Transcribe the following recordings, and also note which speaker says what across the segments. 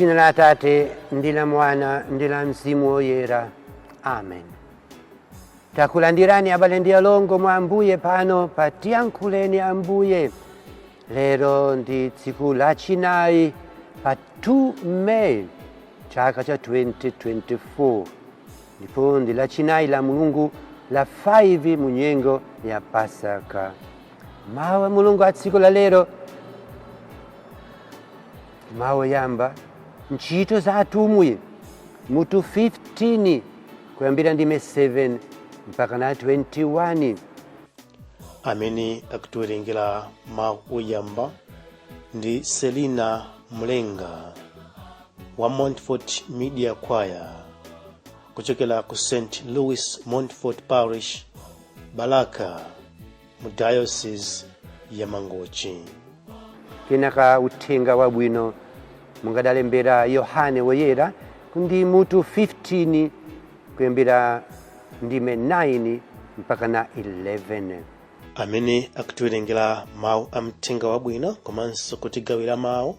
Speaker 1: Dzina la Atate ndi la Mwana ndi la Mzimu Woyera. Amen. Takulandirani abale ndi alongo mwa Ambuye pano pa Tiyankhuleni Ambuye. Lero ndi tsiku lachinayi pa 2 May chaka cha 2024 ndipo ndi lachinayi la Mulungu la 5 mu nyengo ya Pasaka. Mawu a Mulungu a tsiku la lero, mawu oyamba, Ntchito za Atumwi mutu 15 kuyambira ndime 7 mpaka na 21.
Speaker 2: Amene akutiwerengera mawu oyamba ndi Selina Mlenga wa Montfort Media Choir kuchokera ku St Louis Montfort Parish, Balaka, mu Diocese ya Mangochi.
Speaker 1: Kenaka uthenga wabwino monga adalembera Yohane Woyera ndi mutu 15 kuyambira ndime 9 mpaka na 11.
Speaker 2: Amene akutiwerengera mawu a mthenga wabwino komanso kutigawira mawu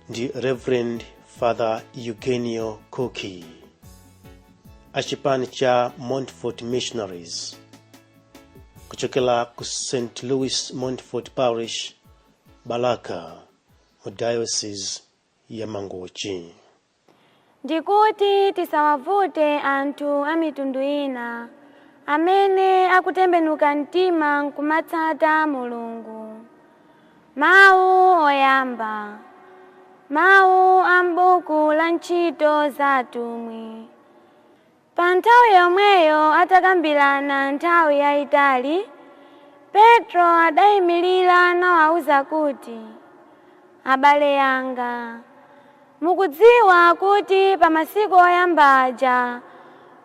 Speaker 2: ndi Reverend Father Eugenio Kuki achipani cha Montfort Missionaries kuchokera ku St Louis Montfort Parish, Balaka, mu Diocese ya Mangochi.
Speaker 3: Ndikuti tisawavute anthu a mitundu ina amene akutembenuka mtima nkumatsata Mulungu. Mawu oyamba. Mawu a m'buku la Ntchito za Atumwi. Pa nthawi yomweyo atakambirana nthawi yayitali, Petro adayimirira nawawuza kuti, Abale anga, mukudziwa kuti pa masiku oyamba aja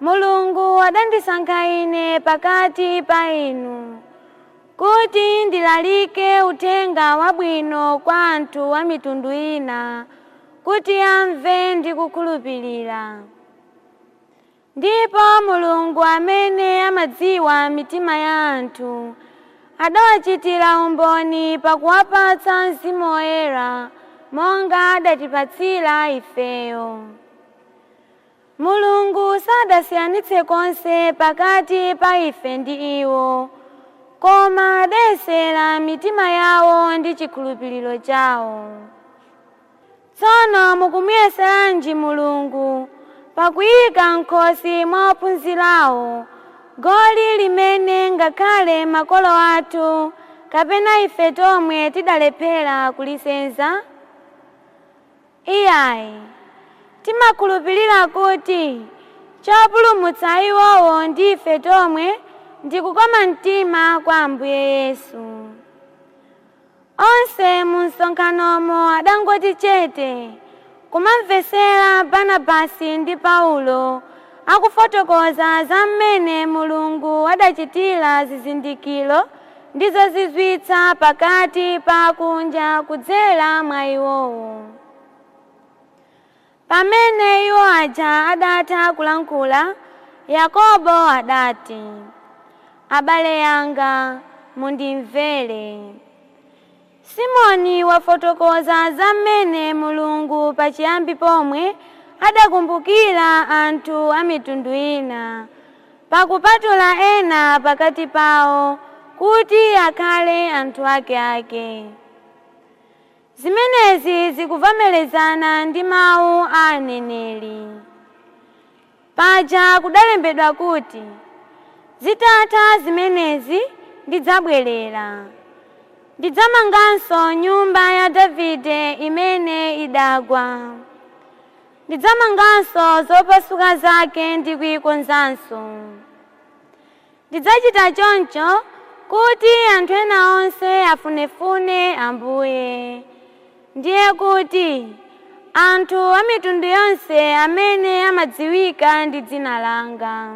Speaker 3: Mulungu adandisankha ine pakati pa inu kuti ndilalike uthenga wabwino kwa anthu a mitundu ina kuti amve ndi kukhulupirira. Ndipo Mulungu amene amadziwa mitima ya anthu adawachitira umboni pakuwapatsa Mzimu Woyera monga adatipatsira ifeyo. Mulungu sadasiyanitse konse pakati pa ife ndi iwo, koma adayesera mitima yawo ndi chikhulupiriro chawo. Tsono mukumuyeseranji Mulungu pakuyika m'khosi mwa ophunzirawo goli limene ngakhale makolo athu kapena ife tomwe tidalephera kulisenza? Iyayi, timakhulupirira kuti chopulumutsa iwowo ndi ife tomwe ndi kukoma mtima kwa Ambuye Yesu. Onse mu msonkhanomo adangoti chete kumamvetsera Barnabasi ndi Paulo akufotokoza za mmene Mulungu adachitira zizindikiro ndi zozizwitsa pakati pa akunja kudzera mwa iwowo. Pamene iwo aja adatha kulankhula, Yakobo adati, Abale anga, mundimvere. Simoni wafotokoza za mmene Mulungu pachiyambi pomwe adakumbukira anthu a mitundu ina, pakupatula ena pakati pawo kuti akhale anthu akeake. Zimenezi zikuvomerezana ndi mawu a aneneri. Paja kudalembedwa kuti, Zitatha zimenezi ndidzabwerera. Ndidzamanganso nyumba ya Davide imene idagwa. Ndidzamanganso zopasuka zake ndi kuyikonzanso. Ndidzachita choncho kuti anthu ena onse afunefune Ambuye. Ndiye kuti anthu a mitundu yonse amene amadziwika ndi dzina langa.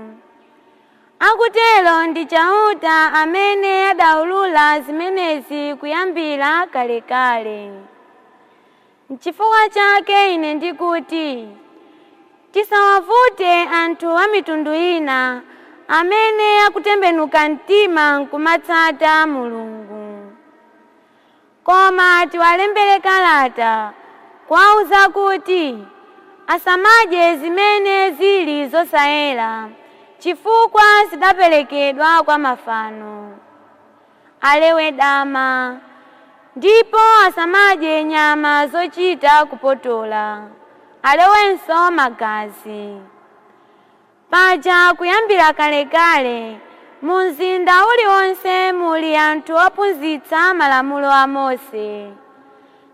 Speaker 3: Akutero ndi Chauta amene adaulula zimenezi kuyambira kalekale. N'chifukwa chake ine ndikuti, tisawavute anthu a mitundu ina amene akutembenuka mtima nkumatsata Mulungu. Koma tiwalembere kalata Kuwauza kuti asamadye zimene zili zosayera, chifukwa zidaperekedwa kwa mafano. Alewe dama, ndipo asamadye nyama zochita kupotola, alewenso magazi. Paja kuyambira kalekale mu mzinda uliwonse muli anthu ophunzitsa malamulo a Mose,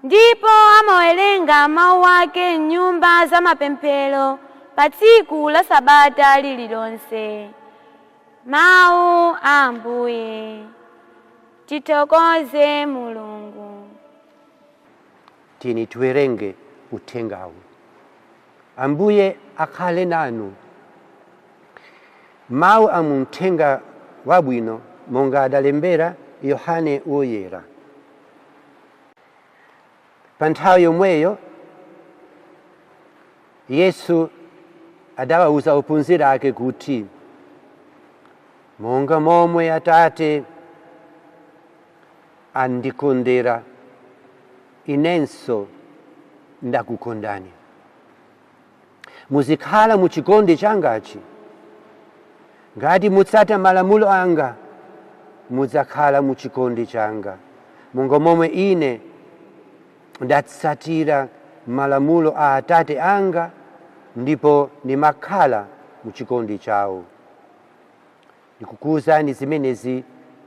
Speaker 3: ndipo amawerenga mawu ake m'nyumba za mapemphero pa tsiku la Sabata lililonse. Mawu a Ambuye. Tithokoze Mulungu.
Speaker 1: Tini tiwerenge uthengawu. Ambuye akhale nanu. Mawu a muthenga wabwino monga adalembera Yohane Woyera. Pa nthawi yomweyo Yesu adawawuza ophunzira ake kuti, monga momwe Atate andikondera, inenso ndakukondani. Muzikhala mu chikondi changachi. Ngati mutsata malamulo anga, mudzakhala mu chikondi changa, monga momwe ine ndatsatira malamulo a Atate anga ndipo ndimakhala mu chikondi chawo. Ndikukuwuzani zimenezi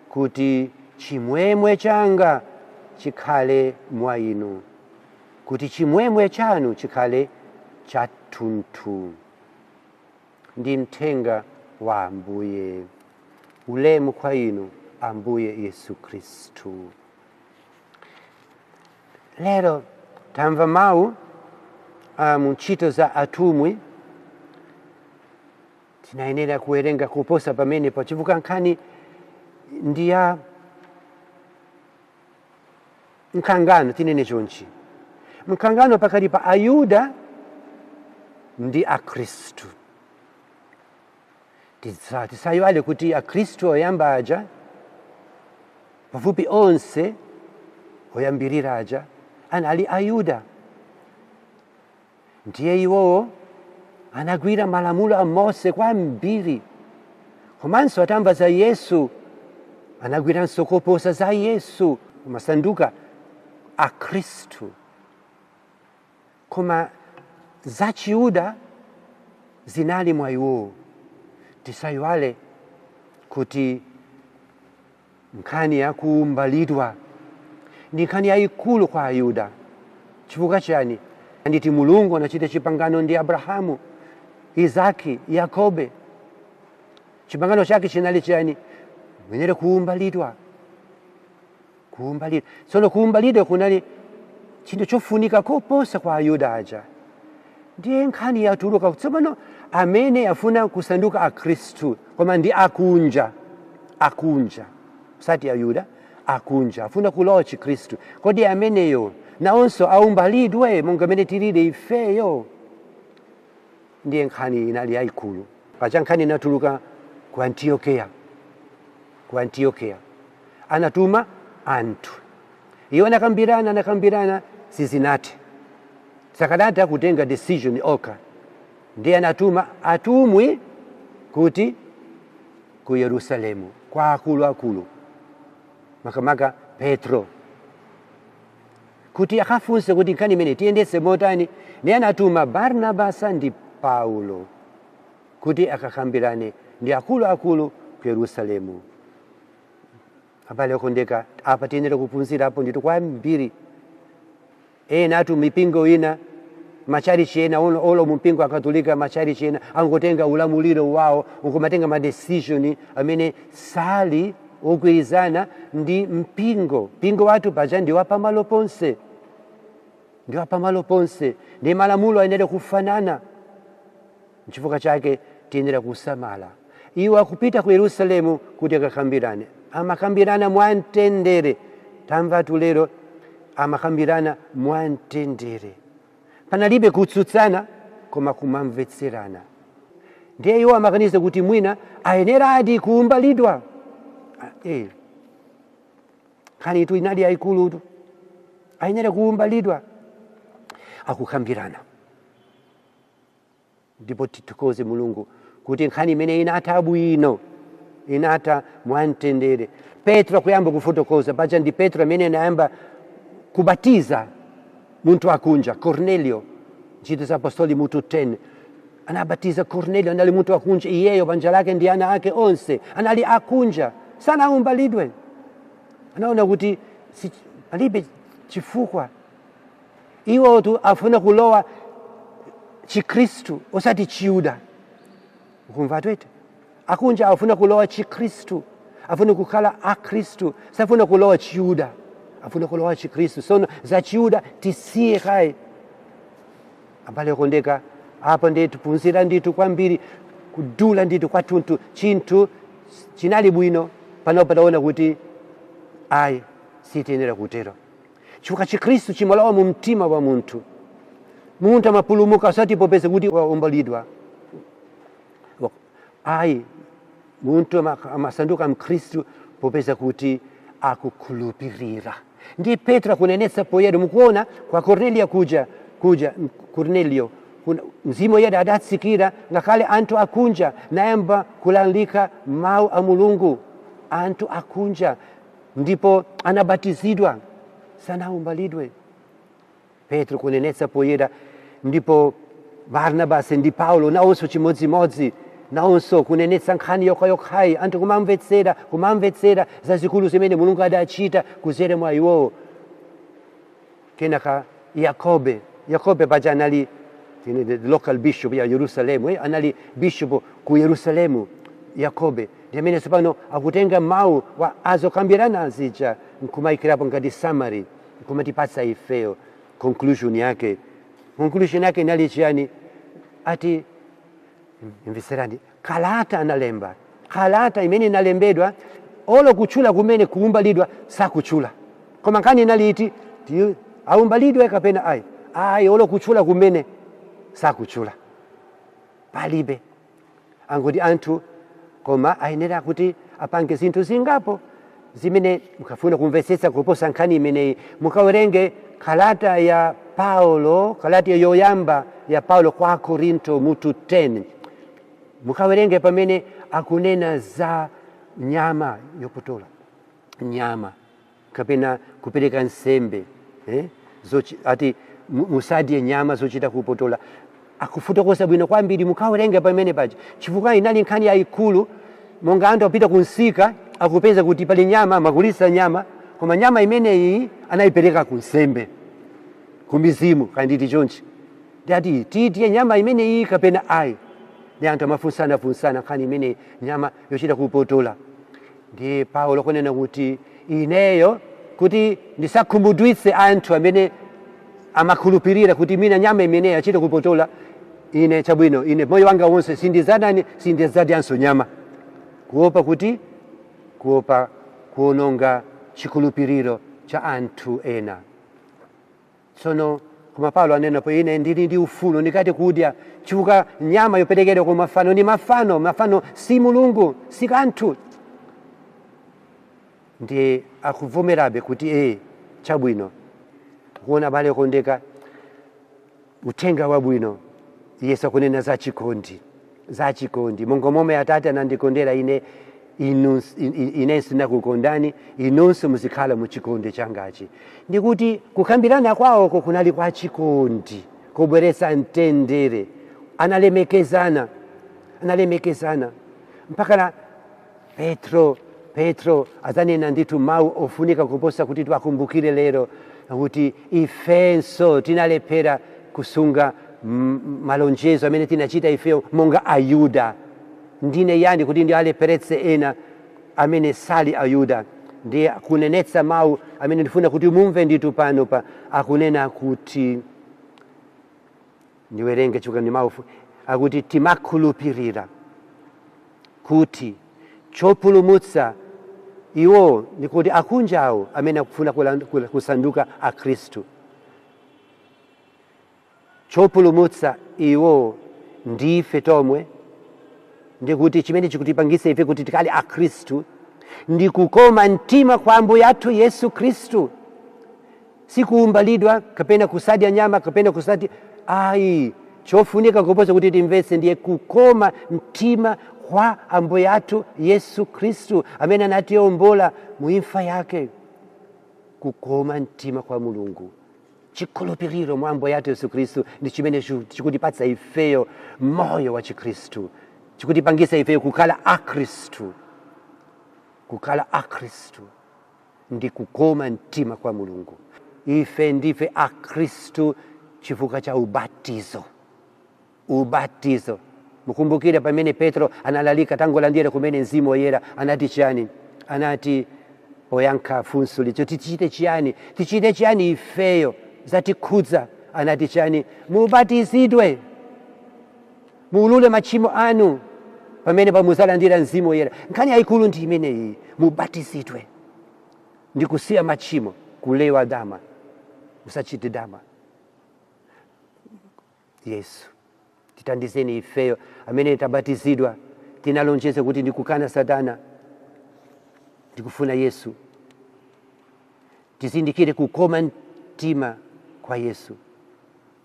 Speaker 1: kuti chimwemwe changa chikhale mwa inu, kuti chimwemwe chanu chikhale chathunthu. Ndi mthenga wa Ambuye. Ulemu kwa inu, Ambuye Yesu Khristu. Lero tamva mawu mu ntchito za atumwi. Tinayenera kuwerenga kuposa pamenepo, chifukwa nkhani ndi ya mkangano, tinene chonchi, mkangano pakati pa Ayuda ndi Akhristu. Tisayiwale kuti Akhristu oyamba aja, pafupi onse oyambirira aja, anali Ayuda. Ndiye iwowo anagwira malamulo a Mose kwambiri, komanso atamva za Yesu anagwiranso koposa za Yesu, kumasanduka Akhristu. Koma za Chiyuda zinali mwa iwowo. Tisayiwale kuti nkhani ya kuumbalidwa ndi nkhani yayikulu kwa Ayuda. Chifukwa chani? Anditi Mulungu anachita chipangano ndi Abrahamu, Isaki, Yakobe. Chipangano chake chinali chani? Muyenera kuumbalidwa, kuumbalidwa. Tsono kuumbalidwa kunali chinthu chofunika koposa kwa Ayuda aja. Ndiye nkhani yatuluka tsopano, amene afuna kusanduka Akhristu koma ndi akunja, akunja osati Ayuda, akunja afuna kulowa Chikhristu, kodi ameneyo nawonso aumbalidwe monga amene tilili ifeyo? Ndiye nkhani inali yayikulu. Paja nkhani inatuluka ku Antiokeya. Ku Antiokeya anatuma anthu, iwo anakambirana, anakambirana, sizinathe, sakanatha kutenga decision okha. Ndiye anatuma atumwi kuti ku Yerusalemu kwa akuluakulu, makamaka Petro, kuti akafunse kuti nkhani imene tiyendetse motani. Ndiye anatuma Barnabasa ndi Paulo kuti akakambirane ndi akuluakulu ku Yerusalemu. Abale okondeka, apa tiyenera kuphunzirapo ndithu kwambiri. Ena atu mipingo ina, machalichi ena, olo mumpingo Akatolika, machalichi ena angotenga ulamuliro wawo nkumatenga ma decision amene sali ogwirizana ndi mpingo. Mpingo wathu paja ndi wapamalo ponse, ndi wapamalo ponse, ndi malamulo ayenera kufanana. Nchifukwa chake tiyenera kusamala. Iwo akupita ku Yerusalemu kuti akakambirane, amakambirana mwamtendere. Tamvatu lero, amakambirana mwamtendere, panalibe kutsutsana koma kumamvetserana. Ndiye iwo amakaniza kuti mwina ayenera adi kuumbalidwa. Nkhani itu inali yayikulutu, ayenera kuumbalidwa. Akukambirana, ndipo tithokoze Mulungu kuti nkhani imene inatha bwino, inatha mwamtendere. Petro akuyamba kufotokoza. Paja ndi Petro amene anayamba kubatiza munthu akunja, Cornelio. Ntchito za Apostoli mutu 10, anabatiza Cornelio. Anali munthu akunja iyeyo, banja lake ndi ana ake onse anali akunja, sanaumbalidwe. Anaona kuti palibe chifukwa, iwotu afuna kulowa Chikhristu osati Chiyuda. Ukumva twete? Akunja afuna kulowa Chikhristu, afuna kukhala Akhristu, safuna kulowa Chiyuda, afuna kulowa Chikhristu. Sono za Chiyuda tisiye kaye. Abale okondeka, apo ndiye tiphunzira ndithu kwambiri kudula ndithu kwathunthu. Chinthu chinali bwino, pano pataona kuti ayi, sitiyenera kutero, chifukwa Chikhristu chimalowa mu mtima wa munthu. Munthu amapulumuka osati popeza kuti waombolidwa, ayi. Munthu amasanduka Mkhristu popeza kuti akukhulupirira. Ndi Petro akunenetsa poyera. Mukuona kwa Cornelio kuja Cornelio, Mzimu Woyera adatsikira ngakhale anthu akunja, nayamba kulalika mawu a Mulungu anthu akunja, ndipo anabatizidwa, sanaumbalidwe. Petro kunenetsa poyera. Ndipo Barnabasi ndi Paulo nawonso chimodzimodzi, nawonso kunenetsa nkhani yokhayokhayi, anthu kumamvetsera, kumamvetsera zazikulu zimene Mulungu adachita kuzera mwa iwowo. Kenaka Yakobe. Yakobe paja anali the local bishop ya Yerusalemu, eh? Anali bishop ku Yerusalemu. Yakobe ndi amene tsopano akutenga mawu wa azokambirana zija nkumayikirapo ngati summary, nkumatipatsa ifeyo conclusion yake. Conclusion yake inali chiyani? Ati, imvetserani, kalata analemba, kalata imene inalembedwa, olo kutchula kumene kuumbalidwa sakutchula. Koma nkhani inali iti? Aumbalidwe kapena ayi? Ayi, olo kutchula kumene sakutchula, palibe. Angoti anthu koma ayenera kuti apange zinthu zingapo zimene mukafuna kumvetsetsa kuposa nkhani imeneyi, mukawerenge kalata ya Paulo, kalata yoyamba ya Paulo kwa Korinto, mutu 10. Mukawerenge pamene akunena za nyama yopotola, nyama kapena kupereka nsembe, eh? Ati musadye nyama zochita kupotola. Akufotokoza bwino kwambiri, mukawerenge pamene paja, chifukwa inali nkhani yayikulu. Monga anthu apita kunsika, akupeza kuti pali nyama, amagulitsa nyama, koma nyama imeneyi anayipereka ku nsembe ku mizimu, kanditi chonchi. Ndati tidye nyama imeneyi kapena ayi? Ndi anthu amafunsanafunsana nkhani imeneyi, nyama yochita kupotola. Ndi Paulo kunena kuti ineyo kuti ndisakhumudwitse anthu amene amakhulupirira kuti mina nyama imeneyi achita kupotola, ine chabwino, ine moyo wanga wonse sindizadani, sindidzadyanso nyama, kuopa kuti kuopa kuononga chikhulupiriro cha anthu ena. Tsono koma Paulo anenapo, ine ndili ndi ufulu ndikati kudya, chifukwa nyama yoperekedwa ku mafano ndi mafano, mafano si Mulungu, si kanthu. Ndiye akuvomerabe kuti ee, chabwino. Kuona, abale okondeka, uthenga wabwino, Yesu akunena za chikondi, za chikondi. Monga momwe Atate anandikondera ine, inenso ndinakukondani, inunso muzikhala mu chikondi changachi. Ndikuti kukambirana kwawoko kunali kwa chikondi, kubweretsa mtendere. Analemekezana, analemekezana mpaka na Petro azanena ndithu mawu ofunika kuposa kuti tiwakumbukire lero, kuti ifenso tinalephera kusunga malonjezo amene tinachita ifeyo monga Ayuda. Ndine yani kuti ndialepheretse ena amene sali Ayuda? Ndiye kunenetsa mawu amene ndifuna kuti mumve ndithu pano pa. Akunena kuti, ndiwerenge chifukwa ndi mawu akuti timakhulupirira kuti chopulumutsa iwo, ndikuti akunjawo amene akufuna kusanduka Akhristu, chopulumutsa iwo ndife tomwe, ndikuti chimene chikutipangisa ife kuti tikale Akhristu ndi kukoma mtima kwa Ambuye athu Yesu Khristu. Sikuumbalidwa kapena kusadya nyama kapena kusati ayi. Chofunika kuposa kuti timvetse ndiye kukoma mtima kwa Ambuye athu Yesu Khristu amene anatiombola mu imfa yake. Kukoma mtima kwa Mulungu, chikhulupiriro mwa Ambuye athu Yesu Khristu ndi chimene chikutipatsa ifeyo moyo wa Chikhristu, chikutipangisa ifeyo kukhala Akhristu. Kukhala Akhristu ndi kukoma mtima kwa Mulungu. Ife ndife Akhristu chifukwa cha ubatizo. Ubatizo, mukumbukire pamene Petro analalika tangolandira kumene Mzimu Woyera, anati chiyani? Anati poyankha funso licho, "Tichite chiyani? Tichite chiyani ifeyo? Zatikhudza." Anati chiyani? "Mubatizidwe, muulule machimo anu, pamene pamuzalandira Mzimu Woyera." Nkhani yayikulu ndi imeneyi: mubatizidwe ndi kusiya machimo, kulewa dama, usachite dama. Yesu, titandizeni ifeyo amene tabatizidwa, tinalonjeza kuti ndikukana Satana, ndikufuna Yesu. Tizindikire kukoma mtima kwa Yesu,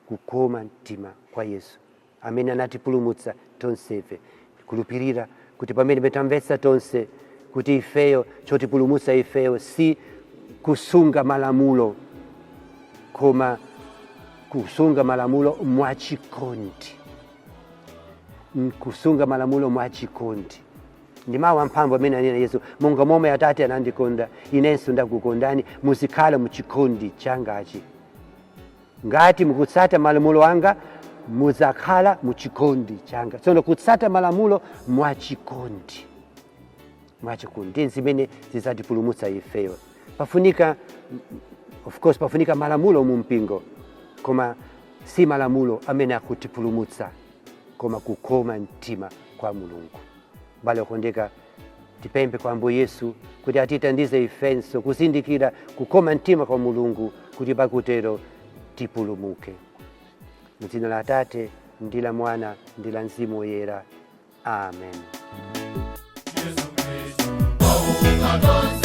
Speaker 1: kukoma mtima kwa Yesu amene anatipulumutsa tonsefe. Tikulupirira kuti pamene tamvetsa tonse kuti ifeyo, chotipulumutsa ifeyo si kusunga malamulo, koma kusunga malamulo mwachikondi, kusunga malamulo mwachikondi. Ndi mawu amphamvu amene anena Yesu: "Monga momwe Atate anandikonda, inenso ndakukondani, muzikhala muchikondi changachi. Ngati mukutsata malamulo anga, muzakhala muchikondi changa." Tsono kutsata malamulo mwachikondi, mwachikondi, ndi zimene zidzatipulumutsa ifeyo. Pafunika, of course, pafunika malamulo mu mpingo, koma si malamulo amene akutipulumutsa, koma kukoma mtima kwa Mulungu. Bale okondeka, tipemphe kwa Ambuye Yesu kuti atithandize ifenso kuzindikira kukoma mtima kwa Mulungu, kuti pakutero tipulumuke. Mdzina la Atate ndi la Mwana ndi la Mzimu Woyera, amen.
Speaker 4: Yesu Kristu, wauka.